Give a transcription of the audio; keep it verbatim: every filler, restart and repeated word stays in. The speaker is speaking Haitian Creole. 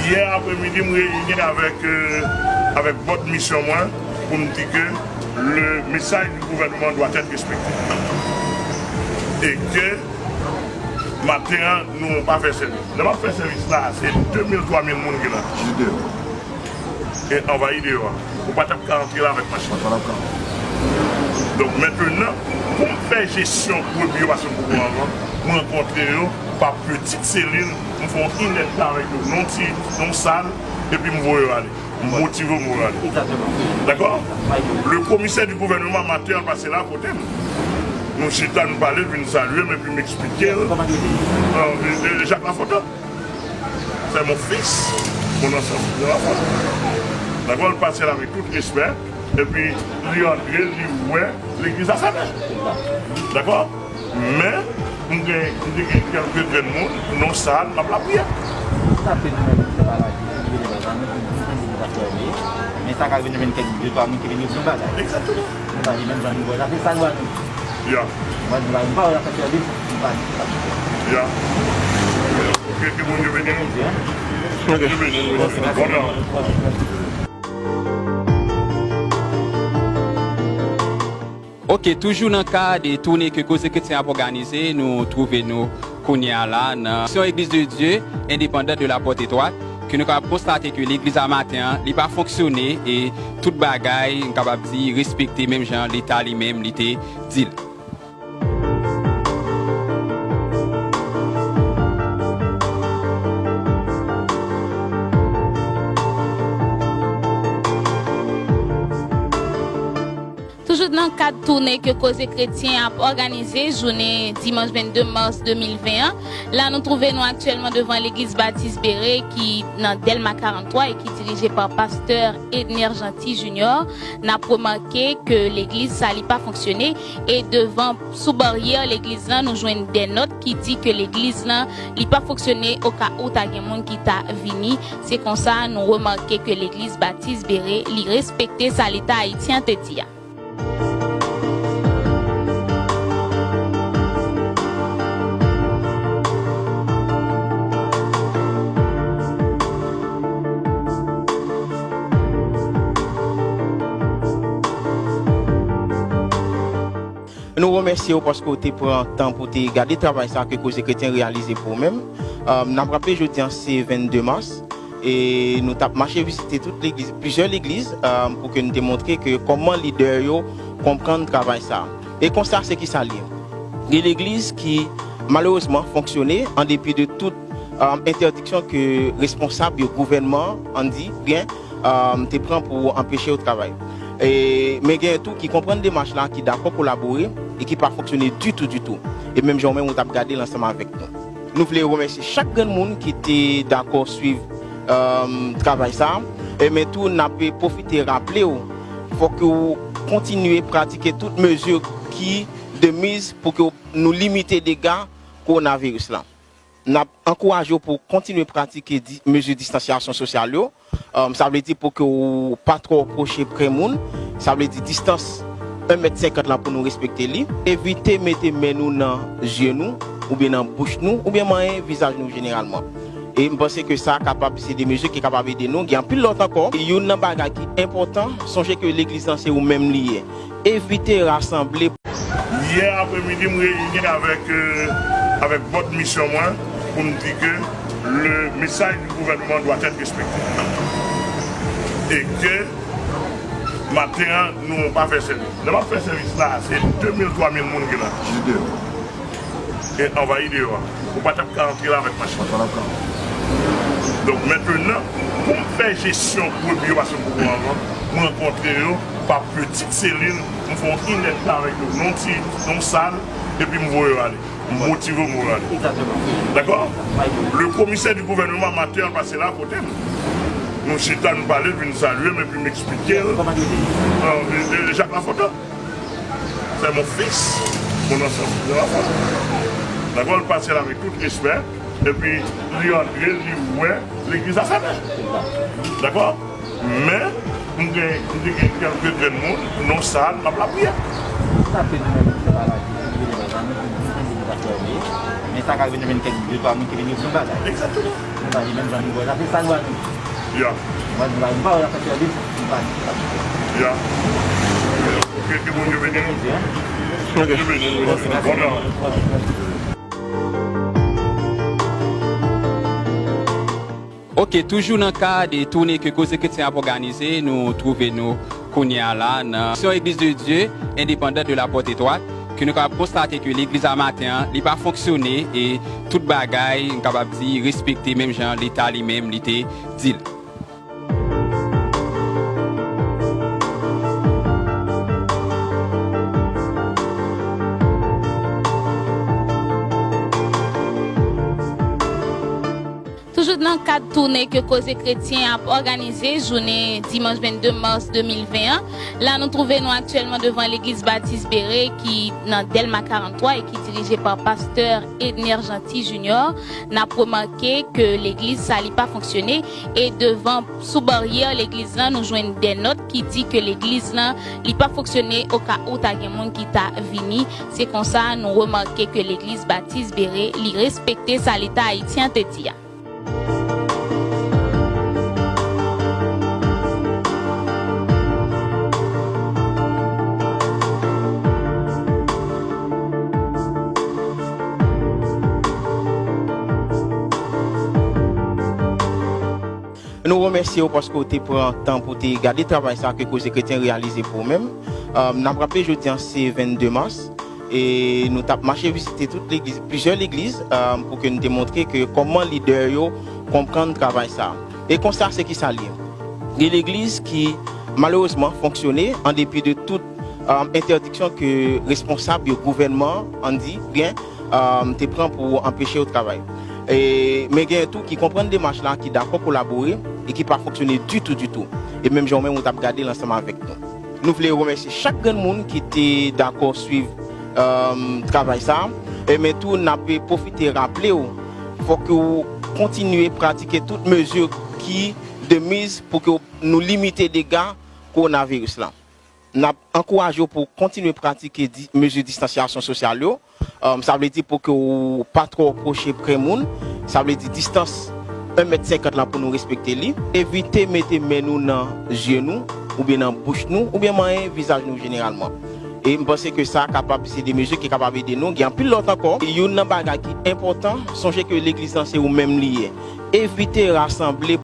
Yè apremidi, m reyini avèk, euh, avèk bòd misyon mwen pou m di ke le message du gouvernement doit être respecté. E ke maten an, nou pa fè sèvis. Lè m ap fè sèvis la, se de mil, twa mil moun ki la. Ki deyò. E anvayi deyò a. Ou pa t ap ka antre la avèk machin. Ou pa t ap ka. Donk, mentnan, pou m fè jesyon brebi yo, paske m poko anvan, m rankontre yo pa pitit selil, m fè yon inèdtan avèk yo. Nan yon ti, nan yon sal, epi m voye yo ale. M motive yo, m voye yo ale. Dakò? Le commissaire du gouvernement, maten an, pase la kote m. Nou chita, nou pale, l vin salye m, epi m eksplike l. Kòman li rele? Euh, euh, Jacques Lafontant. C'est mon fils, mon enfant, de la foi. Dakò, l pase la avèk tout respè, epi li antre, li wè legliz la fèmen. Dakò? Men, m gen, m te gen kèlke grenn moun, nan sal, m ap lapriyè. Sa fè nou menm, se pa la, se pa la, nou, nou, nou, nou, nou, nou, men sa ka vin vin kèk de twa moun ki vin di yon bagay. Exactement. Nou pa di menm jan nou wè la, se sa nou a nou. Ya. Mwen, nou pa, nou pa wè la fè sèvis, nou pa di. Ya. Ok, ke Bondye beni nou. Ok. Bondye beni nou. Bon travay. Ok, toujou nan kad e toune ke Koze Kretyen ap òganize, nou twouve nou kounye a la nan Mission Église de Dieu Indépendante de la Porte Étroite, ke nou kapab konstate ke legliz la maten an, li pa fonksyone e tout bagay, nou kapab di, respekte menm jan Leta li menm li te di l. Toujou nan kad toune ke Koze Kretyen ap òganize jounen dimanch vennde mas de mil ven an, la nou twouve nou aktyèlman devan legliz Batis Bere ki nan Dèlma karanntwa e ki dirije pa pastè Edner Jeanty Junior. N ap remake ke legliz sa li pa fonksyone e devan sou baryè legliz lan nou jwenn de nòt ki di ke legliz lan li pa fonksyone oka ou ta gen moun ki ta vini. Se konsa nou remake ke legliz Batis Bere li respekte sa Leta ayisyen te di a. Nou remèsye w paske w te pran tan pou w te gade travay sa ke Koze Kretyen reyalize pou ou menm. N ap raple jodi a se vennde mas. E nou t ap mache vizite tout legliz, plizyè legliz, pou ke nou te montre ke kòman lidè yo konprann travay sa. E konsa, se kisa l ye? Gen legliz ki, malerezman, fonksyone an depi de tout entèdiksyon ke responsab yo, gouvènman an, di byen, te pran pou anpeche yo travay. E, men gen tou ki konprann demach la, ki dakò kolabore e ki pa fonksyone ditou, ditou. E menm jan w menm ou t ap gade l ansanm avèk nou. Nou vle remèsye chak grenn moun ki te dakò swiv travay sa. E men tou, n ap pwofite raple w, fòk ou kontinye pratike tout mezi ki de miz pou ke nou limite dega kowonaviris la. N ap ankouraje w pou w kontinye pratike di, mezi distansyasyon sosyal yo. Sa vle di pou ke w pa twò pwoche pre moun. Sa vle di distans en mèt senkant lan pou nou respekte li. Evite mete men nou nan zye nou, oubyen nan bouch nou, oubyen manyen vizaj nou jeneralman. E m panse ke sa kapab, se de mezi ki kapab ede nou. Gen anpil lòt ankò. Youn nan bagay ki enpòtan, sonje ke legliz lan se ou menm li ye. Evite rasanble. Yè apremidi, m reyini avèk, euh, avèk bòd misyon mwen pou m di ke le message du gouvernement doit être respecté. E ke maten an, nou pa fè sèvis. Lè m ap fè sèvis la, se de mil, twa mil moun ki la. Ki deyò. E anvayi deyò a. Ou pa t ap ka antre la avèk machin. Ou pa t ap ka. Donk, mentnan, pou m fè jesyon brebi yo, paske m poko anvan, m rankontre yo pa pitit selil, m fè yon inèdtan avèk yo, nan yon ti, nan yon sal, epi m voye yo ale. M motive yo, m voye yo ale. Dakò? Le commissaire du gouvernement, maten an, pase la kote m. Nou chita, nou pale, l vin salye m, epi m eksplike l. Kòman li rele? Euh, Jacques Lafontant. C'est mon fils, mon enfant, de la foi. Dakò, l pase la avèk tout respè, epi li antre, li wè legliz la fèmen. Dakò? Men, m gen, m te gen kèlke grenn moun, nan sal, m ap lapriyè. Sa fè nou menm, se pa la, se pa la, nou, nou, nou, nou, nou, men sa ka vin vin kèk de twa moun ki vin di yon bagay. Egzakteman. Sa li menm jan nou wè, sa se sa nou ba nou. Ya. Nou ba nou, nou ba nou pawòl, sa fè di, nou ba nou. Ya. Ok, ke Bondye beni nou. Ok. Bondye beni nou, mesye. Bon travay. Ok, toujou nan kad e toune ke Koze Kretyen ap òganize, nou twouve nou kounye a la nan Mission Église de Dieu Indépendante de la Porte Étroite, ke nou kapab konstate ke legliz la maten an, li pa fonksyone e tout bagay, nou kapab di, respekte menm jan Leta li menm li te di l. Toujou nan kad toune ke Koze Kretyen ap òganize jounen dimanch vennde mas de mil ven an, la nou twouve nou aktyèlman devan legliz Batis Bere ki nan Dèlma karant twa e ki dirije pa pastè Edner Jeanty Junior. N ap remake ke legliz sa li pa fonksyone e devan, sou baryè legliz lan, nou jwenn de nòt ki di ke legliz lan li pa fonksyone oka ou ta gen moun ki ta vini. Se konsa nou remake ke legliz Batis Bere li respekte sa Leta ayisyen an te di a. Nou remèsye w paske w te pran tan pou te gade travay sa ke Koze Kretyen reyalize pou ou menm. N ap raple jodi a se vennde mas. E nou t ap mache vizite tout legliz, plizyè legliz, pou ke nou te montre ke kòman lidè yo konprann travay sa. E konsa se ki sa l ye. Gen legliz ki malerezman fonksyone an depi de tout entèdiksyon ke responsab yo, gouvènman an, ann di byen, te pran pou anpeche yo travay. E, men gen tou ki konprann demach la, ki dakò kolabore e ki pa fonksyone ditou, ditou. E menm jan ou menm ou t ap gade l ansanm avèk nou. Nou vle remèsye chak grenn moun ki te dakò swiv travay sa. E men tou n ap pwofite raple w, fòk ou kontinye pratike tout mezi ki de miz pou ke nou limite dega kowonaviris la. N ap ankouraje w pou w kontinye pratike di, mezi distansyasyon sosyal yo. Sa vle di pou ke w pa twò pwoche pre moun. Sa vle di distans en mèt senkant la pou nou respekte li. Evite mete men nou nan zye nou, oubyen nan bouch nou, oubyen manyen vizaj nou jeneralman. E m panse ke sa kapab, se de mezi ki kapab ede nou. Gen anpil lòt ankò. Youn nan bagay ki enpòtan, sonje ke legliz lan se ou menm li ye. Evite rasanble